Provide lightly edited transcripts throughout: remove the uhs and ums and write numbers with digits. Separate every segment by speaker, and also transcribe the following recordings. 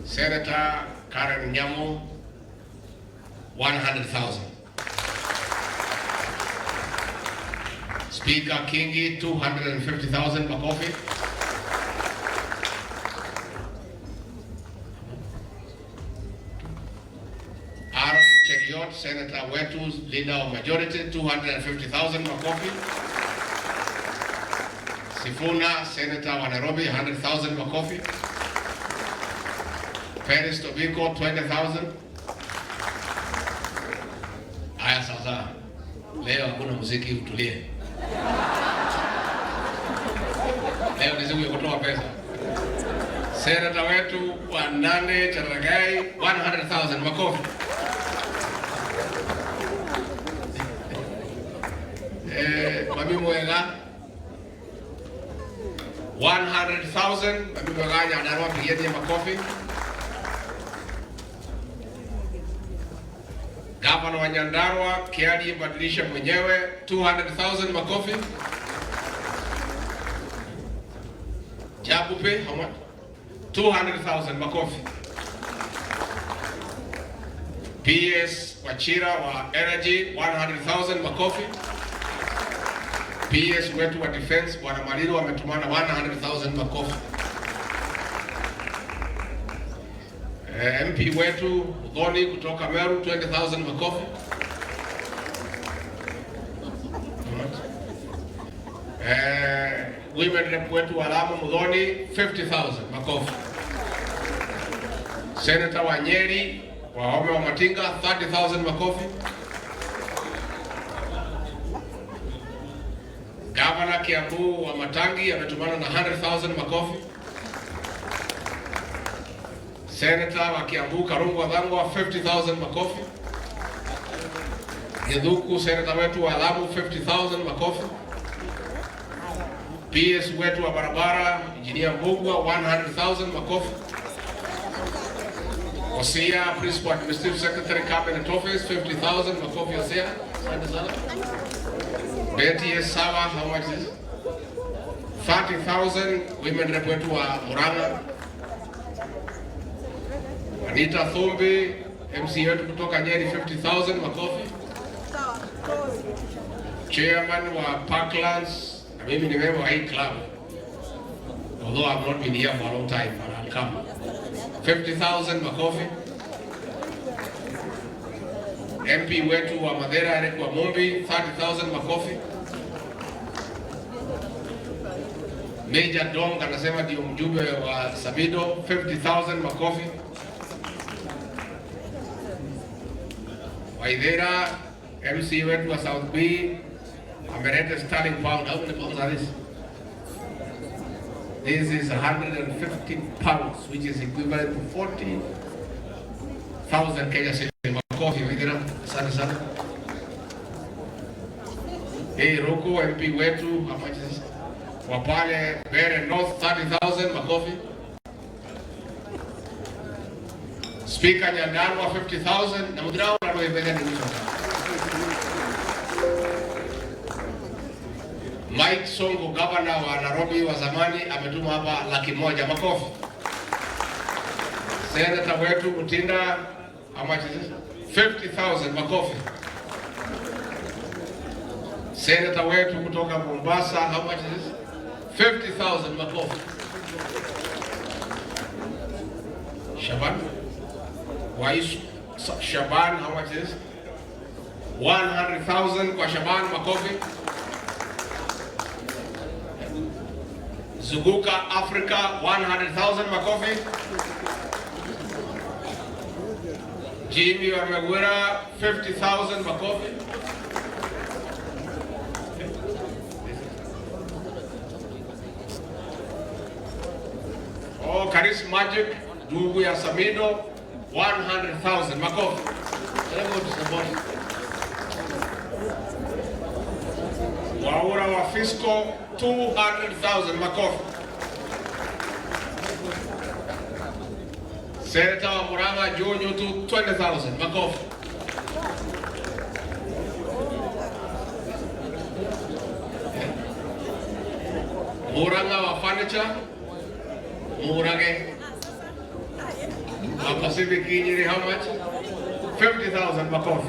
Speaker 1: Senator Karen Nyamu, 100,000. Speaker Kingi, 250,000. Makofi. Aaron Cheruiyot, Senator wetu, leader of majority, 250,000. Makofi. Sifuna, Senator wa Nairobi, 100,000. Makofi. Peris Tobiko, 20,000. Haya sasa, leo hakuna muziki, utulie. Leo ni siku ya kutoa pesa. Senator wetu wa Nandi Cherargei, 100,000. Makofi. Mami Mwega, 100,000. Mami Mwega Nyandarua, pigieni makofi. Gavana wa Nyandarua Kiarie badilisha mwenyewe, 200,000. Makofi. Jabupe, how much? 200,000. Makofi. PS Wachira wa Energy, 100,000. Makofi. PS wetu wa Defense Bwana Maliro ametumana 100,000. Makofi. MP wetu Muthoni kutoka Meru, 20,000. Makofi. Women rep wetu wa Lamu Muthoni, 50,000. Makofi. Senator wa Nyeri Wahome wa Matinga, 30,000. Makofi. Governor Kiambu wa Matangi ametumana na 100,000. Makofi. Senator wa Kiambu Karungo Wathangwa, 50,000. Makofi. Githuku, senator wetu wa Lamu, 50,000. Makofi. PS wetu wa barabara Engineer Mbugua, 100,000. Makofi. Osia, Principal Administrative Secretary, Cabinet Office, 50,000. Makofi Osia. Asante sana. Betty Sawa, how much is it? 30,000. Women rep wetu wa Murang'a. Anita Thumbi, MC wetu kutoka Nyeri, 50,000. Makofi. Chairman wa Parklands, na mimi ni member wa hii club. Although I've not been here for a long time, but I'll come. 50,000. Makofi. MP wetu wa Mathira Eric Wamumbi, 30,000. Makofi. Major Dong anasema ndio mjumbe wa Samido, 50,000. Makofi. Waithera, MC wetu wa South B ameleta sterling pound. How many pounds are this? This is 150 pounds, which is equivalent to 40,000 Kenya shillings. Makofi Waithera, asante sana. Hey, Ruku MP wetu, how much is this? Wa pale Mbeere North, 30,000. Makofi. Speaker Nyandarua, 50,000. Na mudirao na roe ni mwisho. Mike Sonko, governor wa Nairobi wa zamani, ametuma hapa 100,000. Makofi. Senator wetu Mutinda, how much is this? 50,000. Makofi. Senator wetu kutoka Mombasa, how much is this? 50,000. Makofi. Shaban Waisu Shaban, how much is this? 100,000 kwa Shaban, makofi. Zuguka Africa, 100,000. Makofi. Jimmy Wamegwira, 50,000. Makofi. Oh, Karis Magic, ndugu ya Samido, 100,000. Makofi. Let's go to support. Waura wa Fisco, 200,000. Makofi. Senator wa Murang'a Joe Nyutu, 20,000. Makofi. Murang'a wa furniture, Murage. Pacific Nyeri, how much? 50,000, makofi.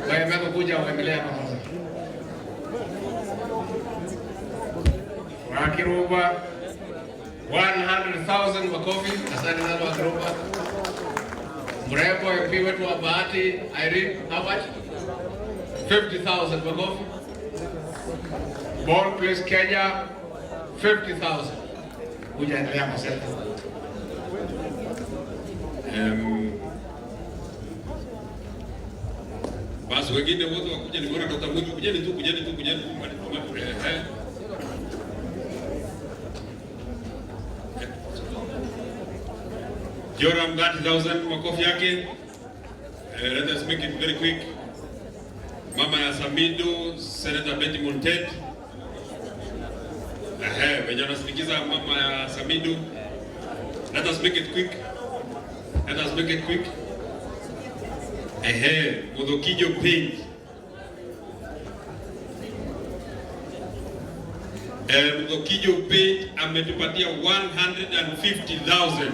Speaker 1: Wewe meko kuja uendelea hapa sasa. Wakiruba 100,000, makofi. Asante sana Wakiruba. Mrembo MP wetu wa Bahati Irene, how much? 50,000, makofi. Born Place Kenya 50,000. Kuja endelea Maseta.
Speaker 2: Basi wengine wote wakuja, nimeona Dr. Mwinyi, kujeni tu, kujeni tu, kujeni tu. Eh. Joram 30,000, makofi yake. Let us make it very quick. Mama ya Samido, Senator Betty Montet. Wenye wanasindikiza mama ya Samido. Let us make it quick. Let us make it quick. Muthukijo Paint. Muthukijo Paint ametupatia 150,000.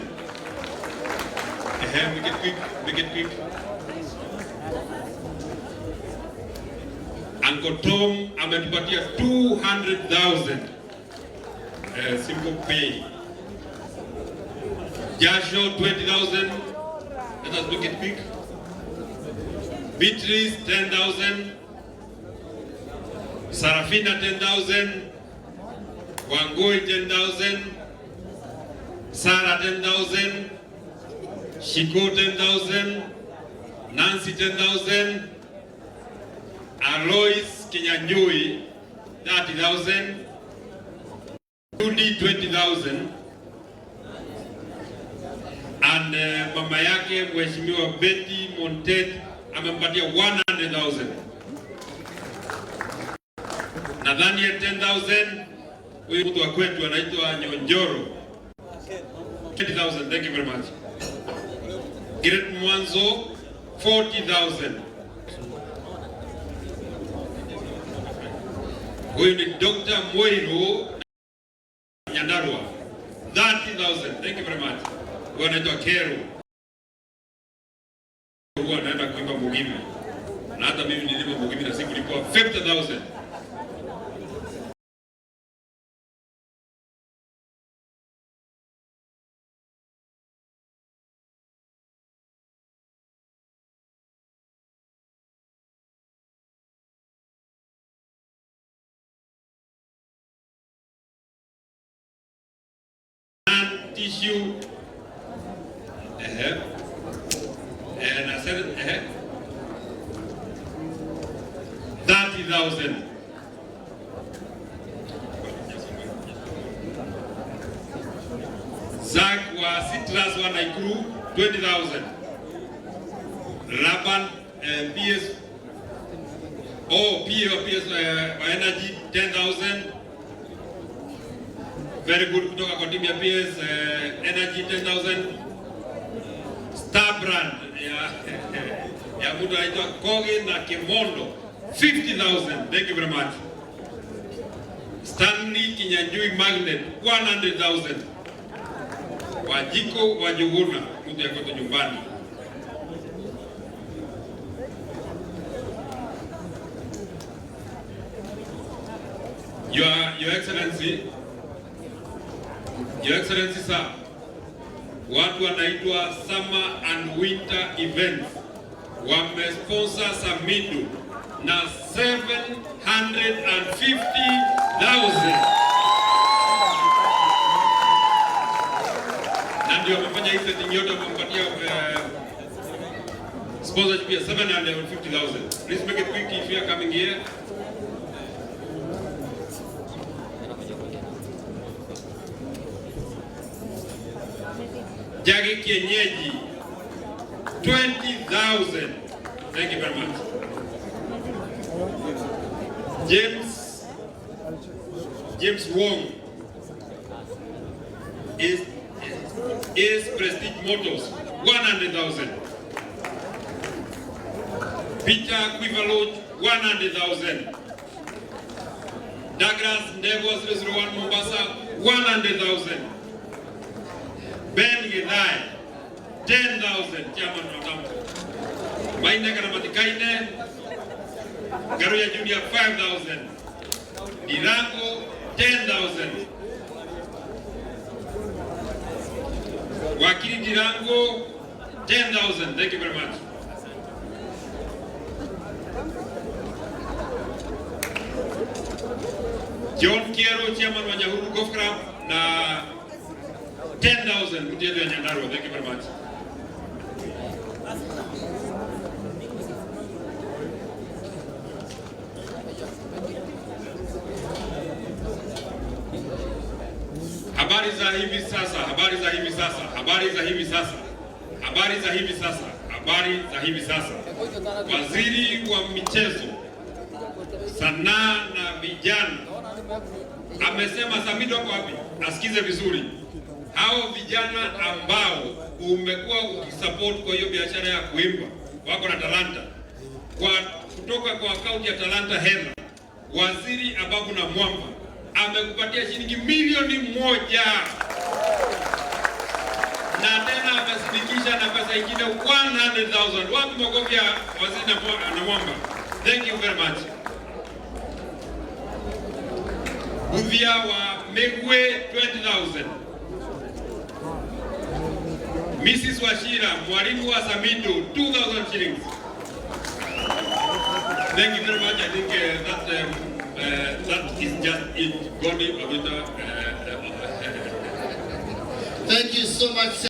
Speaker 2: Make it quick, make it quick. Uncle Tom ametupatia 200,000. Simple pay. Jasho 20,000. Let us make it quick. Beatrice 10,000. Sarafina 10,000. Wangui 10,000. Sarah 10,000. Shiko 10,000. Nancy 10,000. Alois Kinyanjui 30,000. Judy 20,000. And mama yake Mheshimiwa Betty Montet amempatia 100,000. Nathaniel 10,000. Huyu mtu wa kwetu anaitwa Nyonjoro 20,000. Thank you very much. Great Mwanzo 40,000. Huyu ni Dr. Moiro Nyandarua 30,000. Thank you very much. Huyu anaitwa Kero. Huyu anaenda kuimba Mugimi. Na hata mimi nilima Mugimi na siku ilikuwa 50,000. Tissue. And I said, 30,000. Zach wa Citrus wa Nakuru 20,000. Laban PS oh P wa PS wa Energy 10,000. Very good kutoka kwa timu ya PS Energy 10,000. Star Brand ya mtu anaitwa Koge na Kimondo 50,000. Thank you very much. Stanley Kinyanjui Magnet 100,000. Wajiko wa Njuguna, mtu ya kwetu nyumbani. Your Excellency sir, watu wanaitwa Summer and Winter Events wamesponsor Samido na 750,000. Na ndio wamefanya hii setting yote, wamempatia sponsorship ya 750,000. Please make it quick if you are coming here. Jagi Kienyeji 20,000. Thank you very much. James Wong is Prestige Motors 100,000. Peter Quiver Lodge 100,000. Douglas Ndegwa 001 Mombasa 100,000. Githae 10,000, chairman wa Tamko. Maine kana Matikaine, Garuya Junior 5,000, Dirango 10,000. Wakili Dirango 10,000. Thank you very much. John Kiero, chairman wa Nyahururu Golf Club na 10,000 mtu yetu ya Nyandarua. Thank you very much. Habari za hivi sasa, habari za hivi sasa, habari za hivi sasa, habari za hivi sasa, habari za hivi sasa. Waziri wa michezo, sanaa na vijana amesema, Samido ako wapi? Asikize vizuri. Hao vijana ambao umekuwa ukisupport kwa hiyo biashara ya kuimba wako na talanta, kwa kutoka kwa akaunti ya Talanta Hela, Waziri Ababu Namwamba amekupatia shilingi 1,000,000 na tena amesindikisha na pesa ingine 100,000. Wapi makofi ya Waziri Namwamba? Thank you very much. Budhia wa Megwe 20,000. Mrs. Wachira, mwalimu wa Samido 2,000 shillings. Thank you very much. I think that is just it. Goni Wawita.
Speaker 3: Thank you so much.